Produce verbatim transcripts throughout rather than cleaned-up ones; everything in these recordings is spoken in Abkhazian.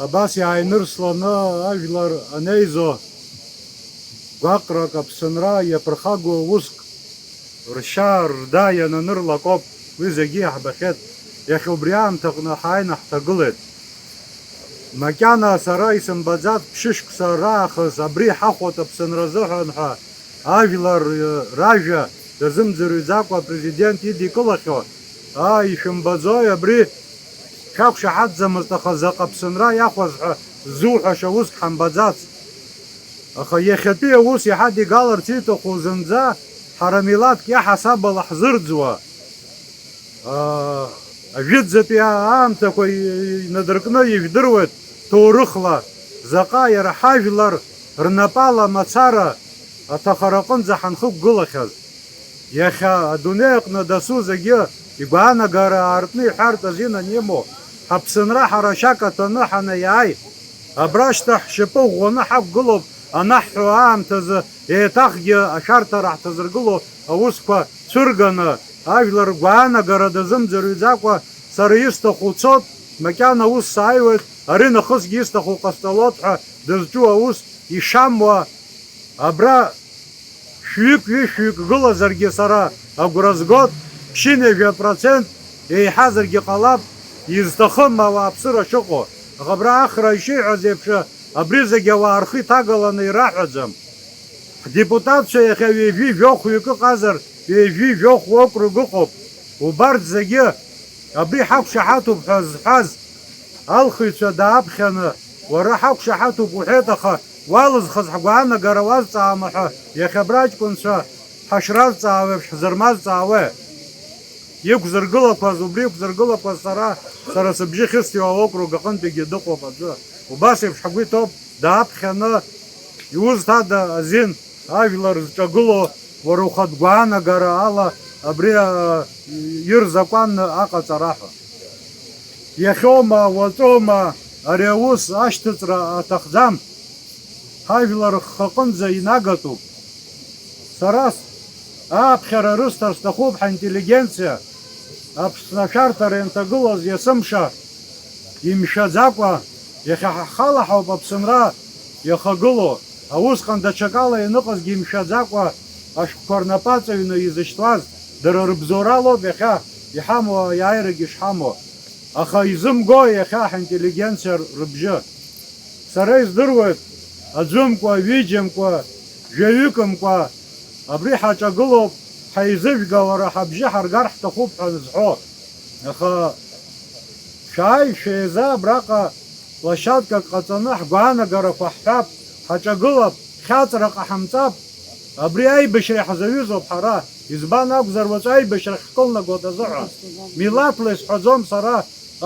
Абас иааинырсланы ажәлар анеизо, гәаҟрак Аԥсынра иаԥырхагоу уск ршьа рда иананырлакоуп, уи зегьы иаҳбахьеит. Иахьа убри аамҭаҟны ҳааины ҳҭагылеит. Макьана сара исымбаӡац ԥшьышықәса раахыс абри ҳахәоит Аԥсынра азыҳәан ҳәа ажәлар, э, ражәа дазымӡырҩӡакәа апрезидент идикылахьоу, аа, ишәымбаӡои абри? Шәақәшаҳаҭӡамызт, аха заҟа Аԥсынра иахәаз ҳәа ззуҳәаша уск ҳамбаӡац. Аха иахьатәи аус иҳадигаларц иҭаху зынӡа ҳара милаҭк иаҳасабала ҳзырӡуа, аа, ажәытәӡатәи аамҭақәа инадыркны ижәдыруеит ҭоурыхла заҟа иара ҳажәлар рнапала мацара аҭахара аҟынӡа ҳанхықәгылахьаз. Иахьа адунеи аҟны дасу зегьы игәаанагара аартны иҳәартә азин анимоу, ҳаԥсынра ҳара шьак аҭаны ҳанаиааи, абра шьҭа ҳшьапы ӷәӷәаны ҳақәгылоуп анаҳҳәо аамҭазы, еиҭахгьы ашәарҭара ҳҭазыргыло аусқәа цәырганы, ажәлар ргәаанагара дазымӡырҩӡакәа, сара исҭаху цоит, макьана ус сааиуеит, ари нахысгьы исҭаху ҟасҵалоит ҳәа дызҿу аус ишамуа, абра шәҩык-ҩышәҩык гылазаргьы сара агәра згоит, ԥшьынҩажәа процент еиҳазаргьы ҟалап, изҭахым ауааԥсыра шыҟоу. Аха абра Ахра ишиҳәаз еиԥш, абри зегьы ауаа рхы иҭагаланы ираҳәаӡам. Ҳдепутатцәа иахьа ҩажәи жәохә ҩык ыҟазар, ҩажәи жәохә округ ыҟоуп. Убарҭ зегьы абри ҳақәшаҳаҭуп ҳәа зҳәаз алхыҩцәа дааԥхьаны, уара ҳақәшаҳаҭуп уҳәеит, аха уалызхыз ҳгәаанагара уазҵаама ҳәа иахьа абра аҷкәынцәа ҳашразҵаауеиԥш ҳзырмазҵаауеи? Иқәзыргылақәаз, убри иқәзыргылақәаз сара, сара сыбжьы хьыстиуа аокруг аҟынтәигьы дыҟоуп аӡәы. Убас еиԥш ҳгәы иҭоуп, дааԥхьаны, иузҭада азин, ажәлар зҿагылоу, уара ухатә гәаанагара ала абри, а, ирзакәанны аҟаҵара ҳәа. Иахьоума, уаҵәоума, ари аус ашьҭыҵра аҭахӡам. Ҳажәлар рхаҟынӡа инагатәуп. Сара с-, ааԥхьара рысҭар сҭахуп ҳинтеллигенциа, Аԥсны ашәарҭара ианҭагылаз есымша имшәаӡакәа, иахьа ҳхала ҳауп Аԥсынра иахагылоу, аусҟан даҽакала ианыҟазгьы имшәаӡакәа ашәҟәқәа рнапы аҵаҩны изышьҭуаз, дара рыбзоуралоуп иахьа иҳамоу аиааирагьы шҳамоу. Аха изымго иахьа ҳинтеллигенциа рыбжьы. Сара издыруеит, аӡәымкәа, ҩыџьамкәа, жәаҩыкымкәа, абри ҳаҿагылоуп, ҳаизыжәга, уара ҳабжьы ҳаргар ҳҭахуп ҳәа зҳәо. Аха шәааи, шәеиза абраҟа площадкак ҟаҵаны ҳгәаанагарақәа ҳҳәап, ҳаҿагылап, хьаҵра ҟаҳамҵап. Абри аибашьра иаҳзаҩызоуп ҳара, избан акәзар, уаҵәы аибашьра ҳкылнагоит азыҳәа. Милаҭла исҳәаӡом сара,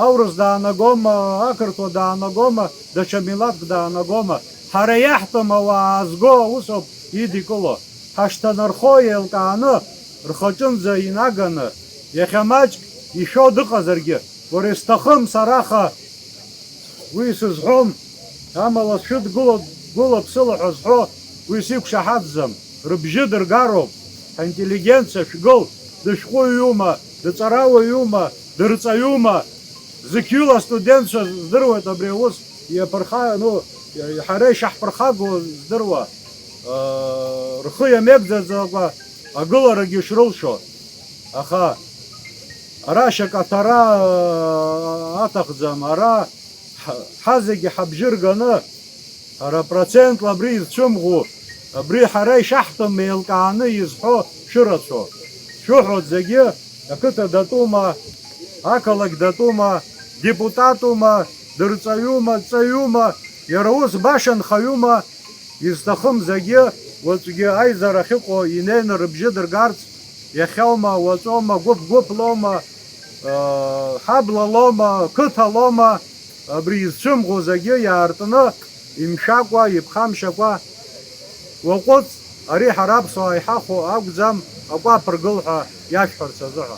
аурыс даанагома, ақырҭуа даанагома, даҽа милаҭк даанагома. Ҳара иаҳтәым ауаа аазго аусоуп идикыло. Ҳашҭанархо еилкааны, рхаҿынӡа инаганы, иахьа маҷк ишәо дыҟазаргьы, уара исҭахым сара аха, уи сызҳәом, амала шәыдгыло гәыла-ԥсыла ҳәа зҳәо уи сиқәшаҳаҭӡам, рыбжьы дыргароуп, ҳинтеллигенциа шәгыл, дышәҟәыҩҩума, дҵарауаҩума, дырҵаҩума, зықьҩыла астудентцәа здыруеит абри аус иаԥырха-, ну, ҳара ишаҳԥырхагоу здыруа, рхы иамеигӡаӡакәа агыларагьы шрылшо. Аха ара ашьакаҭара аҭахӡам, ара ҳа-, ҳазегьы ҳабжьы рганы, ара процентла абри изцәымӷу, абри ҳара ишаҳтәым еилкааны изҳәо шәырацәоу. Шәыҳәоит зегьы, ақыҭа датәума, ақалақь датәума, депутатума, дырҵаҩума, дҵаҩума, иара ус баша нхаҩума, изҭахым зегьы уаҵәгьы аизара ахьыҟоу инеины рыбжьы дыргарц, иахьаума, уаҵәоума, гәыԥ-гәыԥлоума, аа, ҳаблалоума, қыҭалоума, абри изцәымӷу зегьы иаартны, имшәакәа, иԥхамшьакәа, уаҟәыҵ, ари ҳара аԥсуаа иҳахәо акәӡам, акәаԥ ргыл ҳәа иашәҳәарц азыҳәа.